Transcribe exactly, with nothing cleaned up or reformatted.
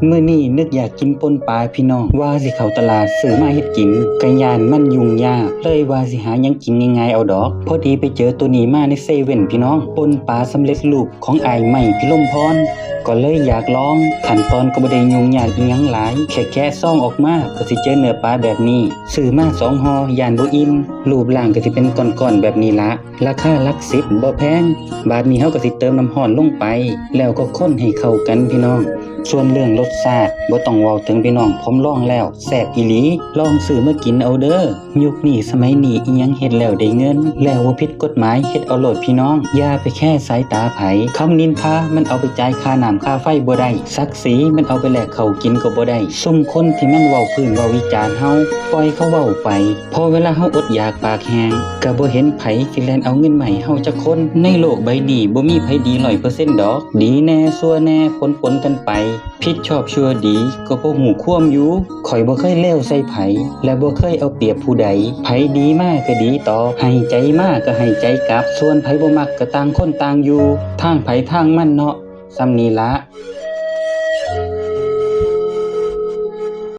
มื้อนี้นึกอยากกินป่นปลาพี่น้อง ว่าสิเข้าตลาดซื้อมาเฮ็ดกิน กะย้านมันยุ่งยาก เลยว่าสิหาหยังกินง่ายๆเอาดอก พอดีไปเจอตัวนี้มาในเซเว่นพี่น้อง ป่นปลาสำเร็จรูปของอ้ายไม้พิรมพร ก็เลยอยากลอง ขั้นตอนก็บ่ได้ยุ่งยากอิหยังหลาย แค่แกะซองออกมาก็สิเจอเนื้อปลาแบบนี้ ซื้อมาสองห่อ ย้านบ่อิ่ม รูปร่างก็สิเป็นก้อนๆแบบนี้ละ ราคาหลักสิบ บ่แพง บาดนี้เฮาก็สิเติมน้ำร้อนลงไป แล้วก็คนให้เข้ากันพี่น้อง ส่วนเรื่องรสชาติบ่ต้องเว้าถึงพี่น้อง ผมลองแล้วแซ่บอีหลี ลองซื้อมากินเอาเด้อ ยุคนี้สมัยนี้อิหยังเฮ็ดแล้วได้เงิน แล้วบ่ผิดกฎหมาย เฮ็ดเอาโลดพี่น้อง อย่าไปแคร์สายตาไผ คำนินทามันเอาไปจ่ายค่าน้ำค่าไฟบ่ได้ ศักดิ์ศรีมันเอาไปแลกข้าวกินก็บ่ได้ ซุมคนที่มันเว้าพื้นเว้าวิจารณ์เฮา ปล่อยเขาเว้าไป พอเวลาเฮาอดอยากปากแห้ง ก็บ่เห็นไผสิแล่นเอาเงินมาให้เฮาจักคน ในโลกใบนี้บ่มีไผดีร้อยเปอร์เซ็นต์ดอก ดีแน่ชั่วแน่ปนๆกันไป ผิดชอบชั่วดีก็บ่ฮู้ความอยู่ ข้อยบ่เคยเลวใส่ไผ และบ่เคยเอาเปรียบผู้ใด ไผดีมาก็ดีตอบ ให้ใจมาก็ให้ใจกลับ ส่วนไผบ่มักก็ต่างคนต่างอยู่ ทางไผทางมันเนาะ ส่ำนี้ละ